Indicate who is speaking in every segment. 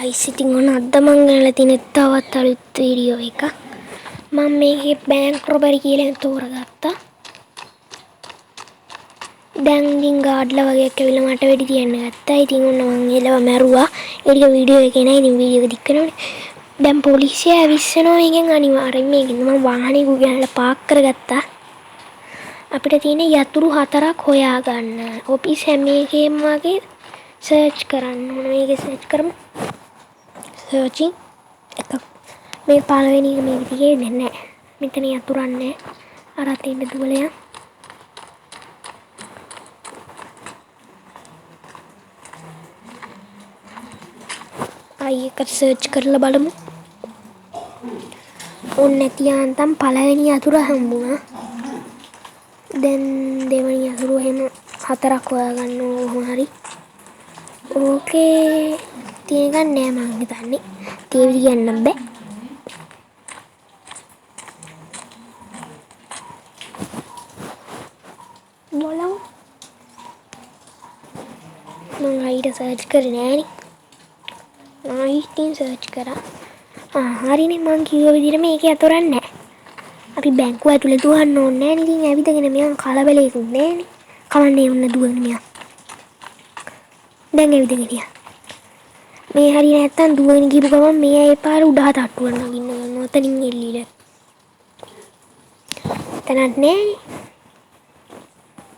Speaker 1: Guys ඉතින් ඔන්න අද මං ගෙනල්ලා තියෙන තවත් අලුත් වීඩියෝ එකක්. මං මේකේ බැංක් රොබරි කියලා එක තෝරගත්තා. දැන් ඉතින් ගාඩ්ලා වගේ ඇවිල්ලා මට වෙඩි තියන්න ගත්තා. ඉතින් ඔන්න මං එලව මැරුවා. ඒ ටික වීඩියෝ එකේ නෑ. ඉතින් වීඩියෝ එක දික් වෙනවනේ. දැන් පොලිසිය ඇවිස්සනවා මේකෙන් අනිවාර්යෙන්. මේකෙන් මං වාහනේ ගෙනල්ලා පාක් කරගත්තා. අපිට තියෙන යතුරු හතරක් හොයාගන්න. ඔෆිස් හැම එකේම වගේ සර්ච් කරන්න ඕන. මේකේ සර්ච් කරමු. සර්චින් එකක්. මේ පළවෙනි එක මේක තියෙන්නේ නෑ. මෙතන යතුරක් නෑ. අර අතින් දුවලා යන්. ආයි එකට සර්ච් කරලා බලමු. ඔන්න නැති යාන්තම් පළවෙනි යතුර හම්බුණා. දැන් දෙවෙනි යතුරු එහෙම හතරක් හොයාගන්න ඕන කොහොම හරි. ඕකේ තියෙන එකක් නෑ මං හිතන්නේ. තේවි කියන්න බෑ. බලමු. මං හරියට සර්ච් කරේ නෑනේ. ආයි ඉතින් සර්ච් කරා. හරිනේ මං කිව්ව විදිහට මේකේ යතුරක් නෑ. අපි බැංකුව ඇතුලේ දුවන්න ඕනේ නෑනේ. ඉතින් ඇවිදගෙන මෙයන් කලබලයකුත් නෑනේ. කමන්නේ ඔන්න දුවගෙන මෙයන්. දැන් ඇවිදගෙන යන්න. මේ හරිය නැත්තම් දුවගෙන ගිහපු ගමන් මේ අය පාර උඩහ තට්ටුවක් නගින්න ගන්නවා. ඔතනින් එල්ලීලා. තැනක් නෑනේ.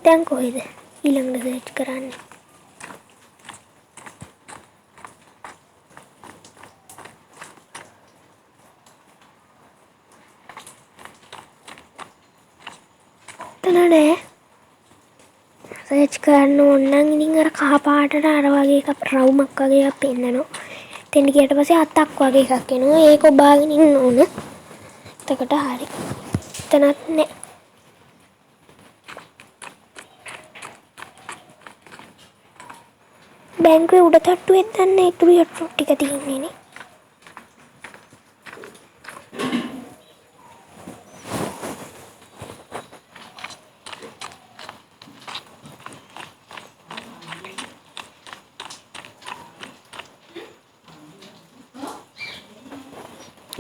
Speaker 1: දැන් කොහෙද ඊළඟට සර්ච් කරන්නේ? එතන නෑ. සර්ච් කරන්න ඕන නම් ඉතින් අර කහ පාටට අර වගේ එකක් රවුමක් වගේ එකක් පෙන්නනවා. එතෙන්ට ගියට පස්සේ හතක් වගේ එකක් එනවා. ඒක ඔබාගෙන ඉන්න ඕන. එතකොට හරි. එතනත් නෑ. බැංකුවේ උඩ තට්ටුවෙත් දන්නේ ඉතුරු යතුරු ටික තියෙන්නේ නේ.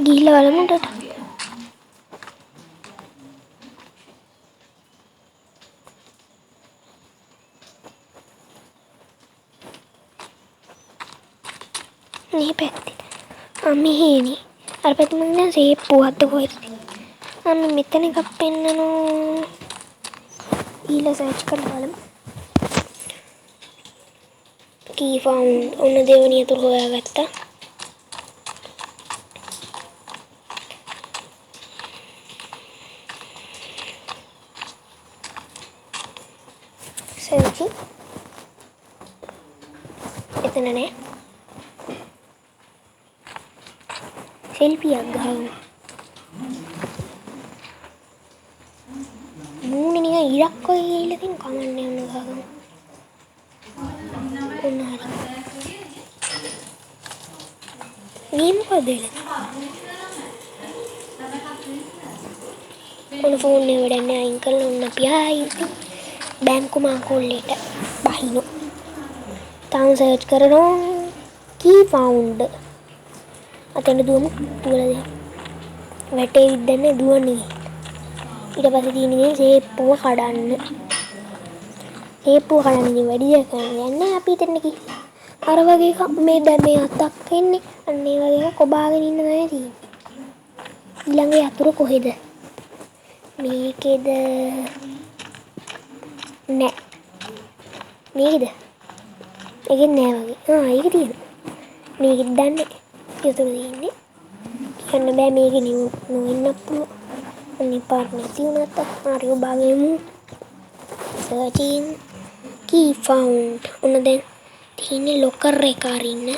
Speaker 1: ගිහිල්ලා බලමු උඩට. මේ පැත්තේ. මෙහෙනේ. අර පැත්තේ මං දැන් සේප්පුවක්ද කොහෙද? මේ මෙතන එකක් පෙන්නනවා. ඊළඟ සර්ච් කරලා බලමු. කී ෆවුන්ඩ්. ඔන්න දෙවෙනි යතුරු හොයාගත්තා. සර්චින්. එතන නෑ. සෙල්ෆියක් ගහමු. මූණේ නිකන් ඉරක් වගේ ගිහිල්ලා තියෙන කමන්නේ ඔන්න ගහගමු. ඔන්න හරි. මේ මොකද වෙලා තියෙන්නේ? ඔන්න ෆෝන් එක වැඩක් නෑ අයින් කරලා ඔන්න අපි ආයි ඉතින් බැංකු මංකොල්ලේට බහිනු. තාම සර්ච් කරනවා කී ෆවුන්ඩ්. අතෙන් දුවමු දුවලා දෙන්න. වැටේ විද්දන්නේ දුවන්නේ ගිහින්. ඊට පස්සේ තියෙන දේ සේප්පුව කඩන්න. සේප්පුව කඩන්න ඉතින් වැඩි දෙයක් කරන්න යන්නේ නෑ අපි එතන ගිහින්. අර වගේ එකක් මේ දැන් මේ අතක් එන්නේ. අන්න ඒ වගේ එකක් ඔබාගෙන ඉන්න තමයි තියෙන්නේ. ඊළඟ යතුරු කොහෙද? මේකේද? නෑ. මේකේද? ඒකෙත් නෑ වගේ. ඒක තියෙනවා. මේකෙත් දන්නේ යතුරු තියෙන්නේ. කියන්න බෑ මේකේ නොවෙන්නත් පුළුවන්. අනේ පාර නැති වුණත් හරි ඔබාගෙමු. සර්චින් කී ෆවුන්ඩ්. ඔන්න දැන් තියෙන්නේ ලොකර් එක අරින්න.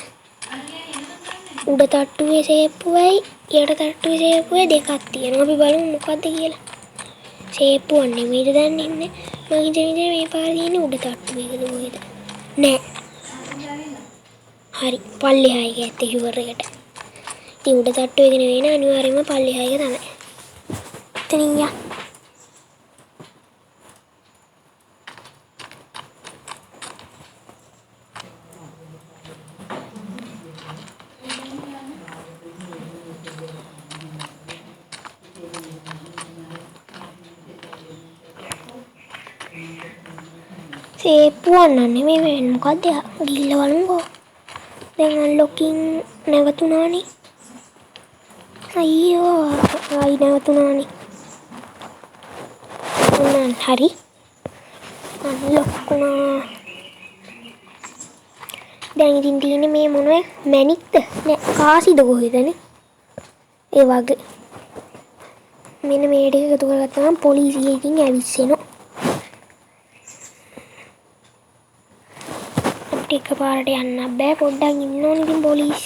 Speaker 1: උඩ තට්ටුවේ සේප්පුවයි යට තට්ටුවේ සේප්පුවයි දෙකක් තියෙනවා. අපි බලමු මොකද්ද කියලා. සේප්පුවක් නෙමෙයිද දන්නේ නැහැ. මං හිතන විදිහට මේ පාර තියෙන්නේ උඩ තට්ටුවේ එකද කොහෙද? නෑ. හරි පල්ලෙහා එක ඇත්තේ ෂුවර් එකට. ඉතින් උඩ තට්ටුව එක නෙවෙයි නේ අනිවාර්යයෙන්ම පල්ලෙහා එක තමයි. එතනින් යා. සේප්පුවක් නම් නෙමෙයි මේ මොකද්ද? ගිහිල්ලා බලමුකෝ. දැන් අන්ලොකින් නැවතුණානේ. අයියෝ ආයි නැවතුණානේ. උනන් හරි. අන්ලොක් වුණා. දැන් ඉතින් තියෙන්නේ මේ මොනවද? මැණික්ද? නෑ කාසිද කොහෙදනේ? ඒ වගේ. මෙන්න මේ ටික එකතු කරගත්තා නම් පොලිසිය ඉතින් ඇවිස්සෙනවා. අපිට එකපාරට යන්න බෑ, පොඩ්ඩක් ඉන්න ඕනේ ඉතින් පොලිස්.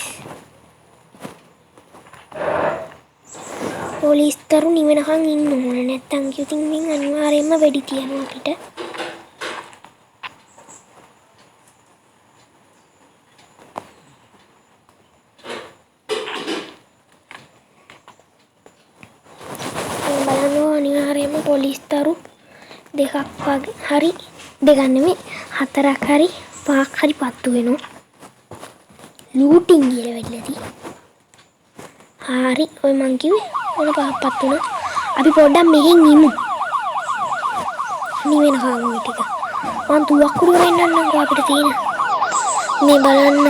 Speaker 1: පොලිස් තරු නිවෙනකන් ඉන්න ඕනේ. නැත්තම් ඉතින් මින් අනිවාර්යයෙන්ම වෙඩි තියනවා අපිට. බලන්න අනිවාර්යයෙන්ම පොලිස් තරු දෙකක් වගේ හරි, දෙකක් නෙමෙයි හතරක් හරි පහක් හරි පත්තු වෙනවා. ලූටින් කියලා වැටිලා තියෙනවා. හරි ඔය මං කිව්වේ ඕන පහක් පත්තු වුණා. අපි පොඩ්ඩක් මෙහෙන් ඉමු. නිවෙනකන් ඔය ටික. මං තුවක්කුරු පෙන්නන්නම්කෝ අපිට තියෙන. මේ බලන්න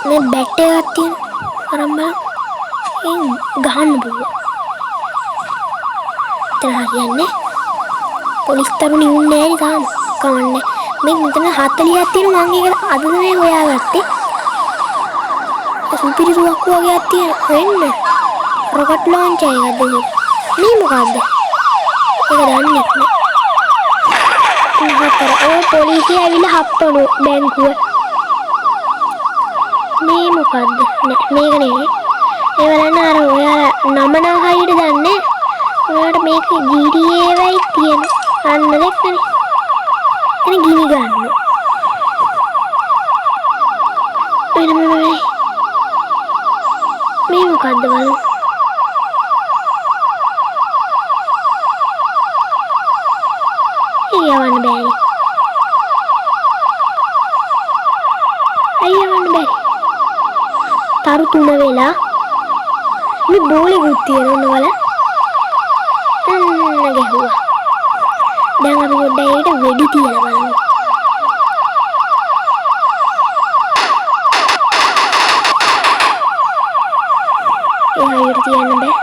Speaker 1: මේ බැට් එකක් තියෙනවා. අරන් බලන්න. ඒ ගහන්න පුළුවන්. එතන හරියන්නේ පොලිස් තරු නිවුන්නේ නෑනේ තාම. කමන්නේ. මේ මෙතන 40ක් තියෙනවා. මං ඒක අද තමයි හොයාගත්තේ. සුපිරි තුවක්කු වගේක් තියෙනවා. වෙන්න. රොකට් ලොන්චර් එකක්ද මේ? මේ මොකද්ද? ඒක දන්නේ නෑ. හතර. ඔය පොලිසිය ඇවිල්ලා හප්පනු බැංකුව. මේ මොකද්ද? නෑ මේක නෙවෙයි. ඒ බලන්න අර ඔයාලා නම නම් හරියට දන්නේ නෑ. ඔයාලට මේක GTA වයි තියෙන. අන්න දැක්කනේ. එතන ගිනි ගන්න. වෙන මොනවද? මේ මොකද්ද බලමු. ඒ යවන්න බෑනේ. ඇයි යවන්න බැරි? තරු තුන වෙලා මේ බෝලෙකුත් තියෙනවා ඔන්න බලන්න. අන්න ගැහුවා. දැන් අපි පොඩ්ඩක් ඒකට වෙඩි තියලා බලමු. ඒ හරියට තියන්න බෑ.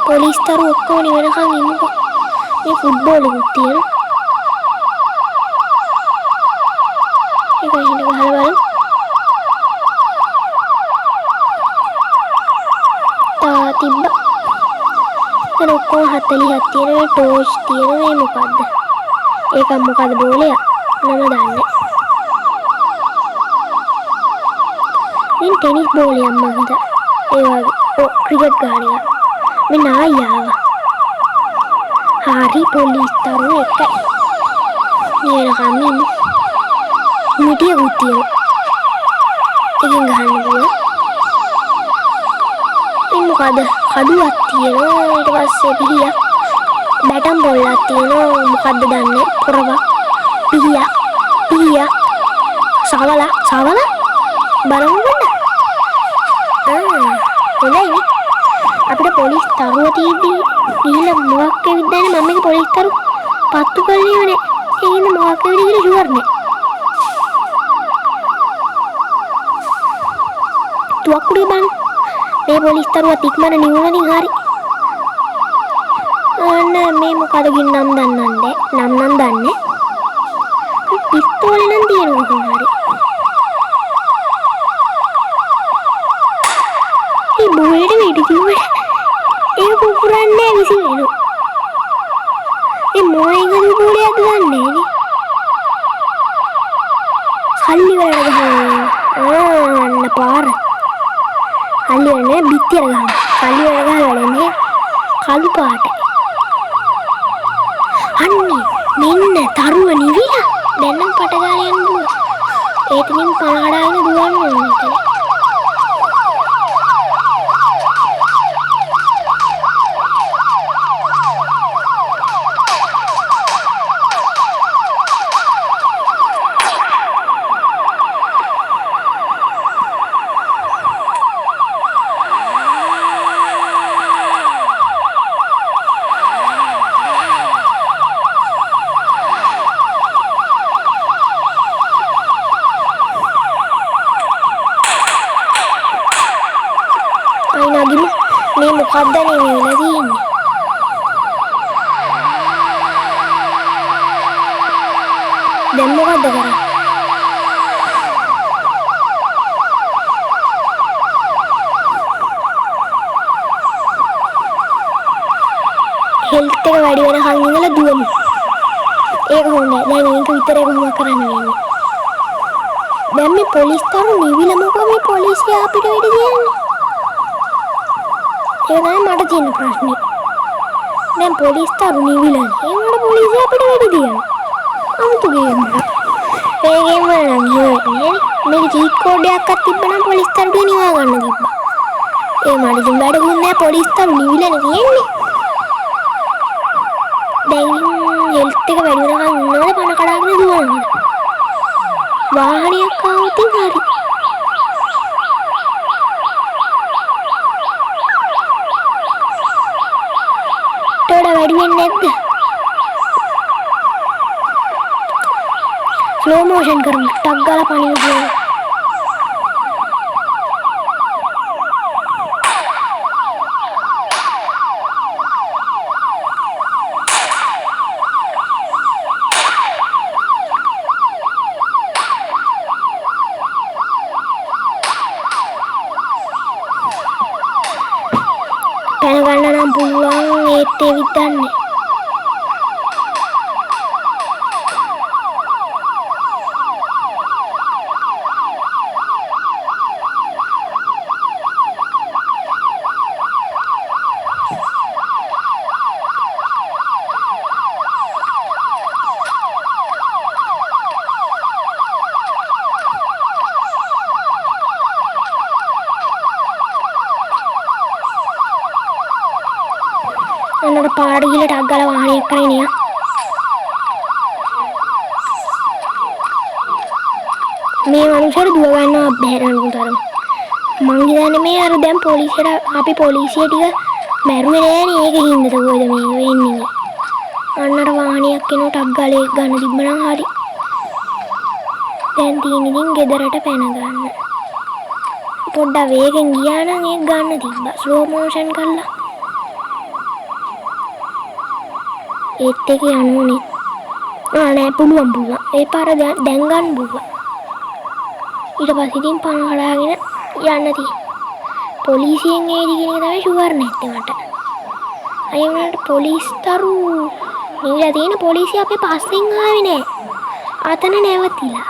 Speaker 1: පොලිස් තරු ඔක්කොම නිවෙනකන් ඉමුකෝ. මේ ෆුට්බෝල් එකකුත් තියෙනවා. ඒක හිඳ ගහලා බලමු. තා තිබ්බා. එතන ඔක්කොම 40ක් තියෙනවා. මේ ටෝච් තියෙනවා. මේ මොකද්ද? ඒක මොකද්ද බෝලයක්? නම දන්නේ නෑ. මේ ටෙනිස් බෝලයක් මං හිතා. ඒ වගේ. ඔව් ක්‍රිකට් ගහන එක. මේ නායි ආවා. හරි පොලිස් තරු එකයි. නියනකම් ඉමු. මිටියකුත් තියෙනවා. එකෙන් ගහන්න පුළුවන්. මේ මොකද? කඩුවක් තියෙනවා. ඊට පස්සේ පිහියක්. බැටම් බෝලයක් තියෙනවා. මොකද්ද දන්නේ නෑ. පොරවක්. පිහියක්. පිහියක්. සවල සවල බලමු පොඩ්ඩක්. හොඳයි නේ. අපිට පොලිස් තරුව තියෙද්දි ගිහිල්ලා මොකක් ඇවිත් දන්නේ මම මේක පොලිස් තරු පත්තු කළේම නෑ. ඒ හින්දා මොකක් ඇවිත් කියලා ෂුවර් නෑ. තුවක්කුඩේ බලන්න. මේ පොලිස් තරුවත් ඉක්මන නිවුණා හරි. අන්න මේ මොකද ගින් නම් දන්නන්නේ නම් නම් දන්නේ. මේ පිස්තෝලේ නම් තියෙනවා කොහොම හරි. මේ බෝලේට වෙඩි කිව්වට ඒක පුපුරන්නේ නෑ විසි වෙනවා. මේ මොන එකද බෝලයක්ද දන්නේ නෑනේ. සල්ලි වලට ගහනවා. අන්න පාර. සල්ලි වල නෑ බිත්තියට ගහනවා. සල්ලි වල ගහලා වැඩ නෑ. කළු පාටයි. අන්නේ මෙන්න තරුව නිවිලා. දැන් නම් පට ගාලා යන්න පුළුවන්. ඒත් ඉතින් පණ කඩාගෙන දුවන්න ඕනේ එතන. මේ මොකක්ද නේ මේ වෙලා තියෙන්නේ? දැන් මොකද්ද කරන්නේ? හෙල්ත් එක වැඩි වෙනකන් ඉඳලා දුවමු. ඒක හොඳයි. දැන් ඒක විතරයි කොහොම කරන්න වෙන්නේ. දැන් මේ පොලිස් තරු නිවිලා මොකෝ මේ පොලිසිය අපිට වෙඩි තියන්නේ? ඒක තමයි මට තියෙන ප්‍රශ්නේ. දැන් පොලිස් තරු නිවිලානේ. ඒ වුණාට පොලිසිය අපිට වෙඩි තියනවා. අමුතු ගේම් එකක්. මේ ගේම් වල නම් එහෙම වෙන්නේ නෑනේ. මේක චීට් කෝඩ් එකක්වත් තිබ්බනම් පොලිස් තරු ටික නිවා ගන්න තිබ්බා. ඒ මට ඉතින් වැඩකුත් නෑ, පොලිස් තරු නිවිලානේ තියෙන්නේ. දැන් හෙල්ත් එක වැඩි වෙනකන් ඉන්නවද පණ කඩාගෙන දුවනවද? වාහනයක් ආවොත් ඉතින් හරි. ඊට වඩා වැඩි වෙන්නේ නැද්ද? ස්ලෝ මෝෂන් කරමු. ටක් ගාලා පණිමු කියලා. පැන ගන්න නම් පුළුවන්, ඒත් ඒ විතරනේ. අන්නර පාර ගිහලා ටක් ගාලා වාහනයක් කරගෙන යන්න. මේ මනුස්සයාට දුව ගන්නවත් බැහැ රණ්ඩු තරම. මං හිතන්නේ මේ අර දැන් පොලිසියට අපි පොලිසිය ටික මැරුවේ නෑනේ, ඒක හින්දාද කොහෙද මේ වෙන්නේ මේ. අන්න අර වාහනයක් එනවා ටක් ගාලා ඒක ගන්න තිබ්බනම් හරි. දැන් තියෙන ඉතින් ගෙදරට පැන ගන්න. පොඩ්ඩක් වේගෙන් ගියා නම් ඒක ගන්න තිබ්බා. ස්ලෝ මෝෂන් කරලා. ඒත් එක යනෝනේ. නෑ පුළුවන් පුළුවන්. ඒ පාර දැන් ගන්න පුළුවන්. ඊට පස්සේ ඉතින් පණ කඩාගෙන යන්න තියෙන්නේ. පොලිසියෙන් ඒදි කියන එක තමයි ෂුවර් නැත්තේ මට. අය වුණාට පොලිස් තරු නිවිලා තියෙන පොලිසිය අපේ පස්සෙන් ආවේ නෑ. අතන නැවතිලා.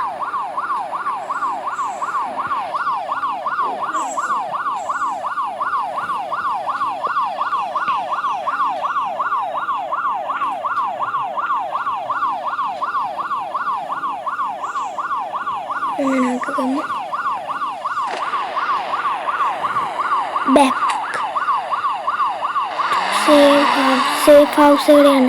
Speaker 1: Back. Safe house, safe house එකට යන්න.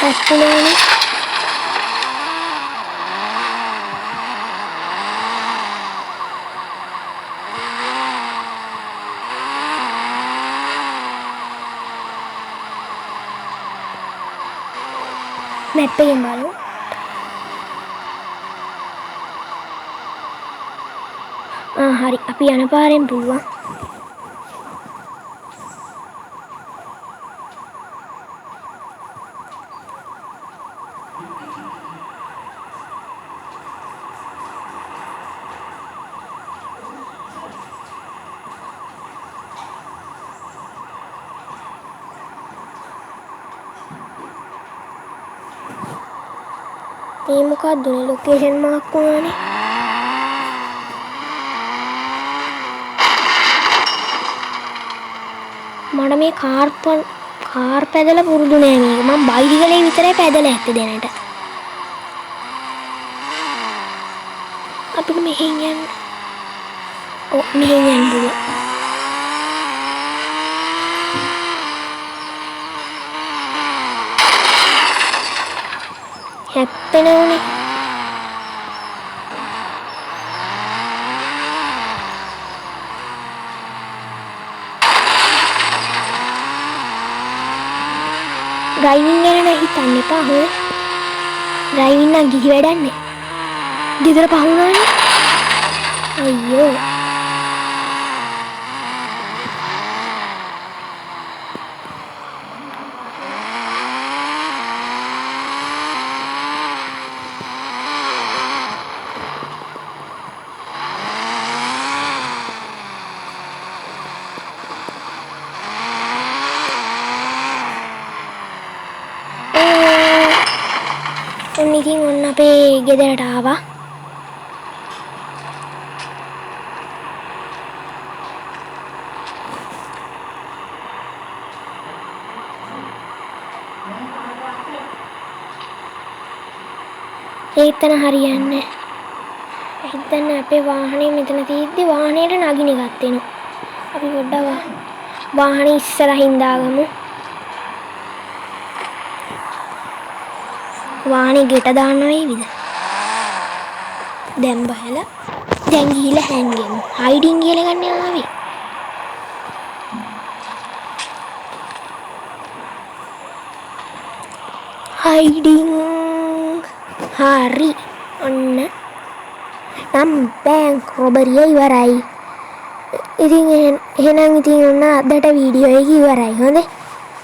Speaker 1: හැප්පුණානේ. මැප් එකෙන් බලමු. හරි, අපි යන පාරෙන් පුළුවන්. මේ මොකක්ද උනේ? ලොකේෂන් මාක් වුණානේ. මට මේ කාර් පැදලා පුරුදු නෑ මේක. මං බයිසිකලේ විතරයි පැදලා ඇත්තේ දැනට. අපිට මෙහෙන් යන්න. ඔව් මෙහෙන් යන්න පුළුවන්. හැප්පෙනවනේ. ඩ්‍රයිවිං ගැන නම් හිතන්න එපා හොඳ. ඩ්‍රයිවිං නම් ගිහි වැඩක් නෑ. ගෙදර පහ වුණානේ. අයියෝ. ඔන්න ඉතින් ඔන්න අපේ ගෙදරට ආවා. ඒතන හරියන්නේ. හිතන්න අපේ වාහනේ මෙතන තියෙද්දි වාහනේට නගින එකක් එනවා. අපි පොඩ්ඩක් වාහනේ ඉස්සරහින් දාගමු. වාහනේ ගෙට දාන්න වේවිද? දැන් බහලා දැන් ගිහිල්ලා හැංගෙමු. හයිඩින් කියලා ගන්න ආවේ. හයිඩින් හරි. ඔන්න නම් බැංක් රොබරිය ඉවරයි. ඉතින් එහෙනම් ඉතින් ඔන්න අදට වීඩියෝ එක ඉවරයි. හොඳේ.